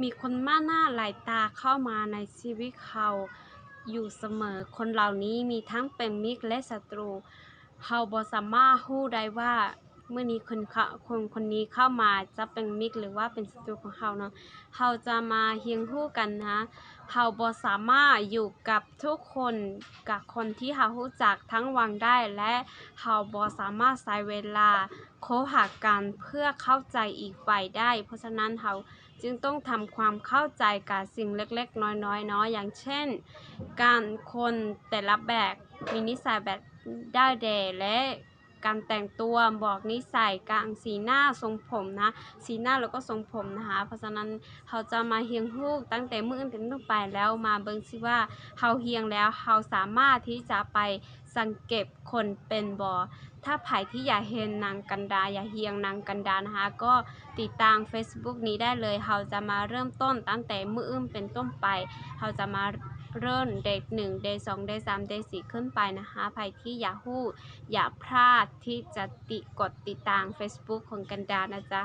ມີຄົນມາກໜ້າຫຼາຍຕາເຂົ້າມາໃນຊີວິດເຮົາຢູ່ສະເໝີ. ຄົນເຫຼົ່ານີ້ມີທັງເປັນມິດ ແລະ ສັດຕູ. ເຮົາບໍ່ສາມາດຮູ້ໄດ້ວ່າ ມື້ນີ້ຄົນເຂົ້າ ຄົນຄົນນີ້ເຂົ້າມາຈະເປັນມິດ ຫຼືວ່າເປັນສັດຕູຂອງເຮົາເນາະ. ເຮົາຈະມາຮຽນຮູ້ກັນນະ. ເຮົາບໍ່ສາມາດຢູ່ກັບທຸກຄົນ ກັບຄົນທີ່ເຮົາຮູ້ຈັກທັງວັນໄດ້ ແລະ ເຮົາບໍ່ສາມາດໃຊ້ເວລາ ໂຄຫາກັນເພື່ອເຂົ້າໃຈອີກຝ່າຍໄດ້. ເພາະສະນັ້ນເຮົາຈຶ່ງຕ້ອງທຳຄວາມເຂົ້າໃຈກັບສິ່ງເລັກໆນ້ອຍໆເນາະ, ຢ່າງເຊັ່ນ ການຄົນແຕ່ລະແບບມີນິໄສແບບໃດແດ່ ແລະ ການແຕ່ງຕົວບອກນິໄສ, ການສີໜ້າ, ຊົງຜົມນະ, ສີໜ້າແລ້ວກໍຊົງຜົມນະຄະ. ເພາະສະນັ້ນເຮົາຈະມາຮຽນຮູ້ຕັ້ງແຕ່ມື້ອື່ນເປັນຕົ້ນໄປ ແລ້ວມາເບິ່ງຊິວ່າເຮົາຮຽນແລ້ວເຮົາສາມາດທີ່ຈະໄປສັງເກດ ຄົນເປັນບໍ່? ຖ້າໃຜທີ່ຢາກຮຽນນຳກັນດາ, ຢາກຮຽນນຳກັນດານະຄະ, ກໍຕິດຕາມເຟສບຸກນີ້ໄດ້ເລີຍ. ເຮົາຈະມາເລີ່ມຕົ້ນຕັ້ງແຕ່ມື້ອື່ນເປັນຕົ້ນໄປ. ເຮົາຈະມາເລີ່ມເດໜຶ່ງ, ເດສອງ, ເດສາມ, ເດສີ່ຂຶ້ນໄປນະຄະ. ໃຜທີ່ຢາກຮູ້, ຢ່າພາດທີ່ຈະຕິ ກົດຕິດຕາມເຟສບຸກຂອງກັນດານະຈ໊ະ.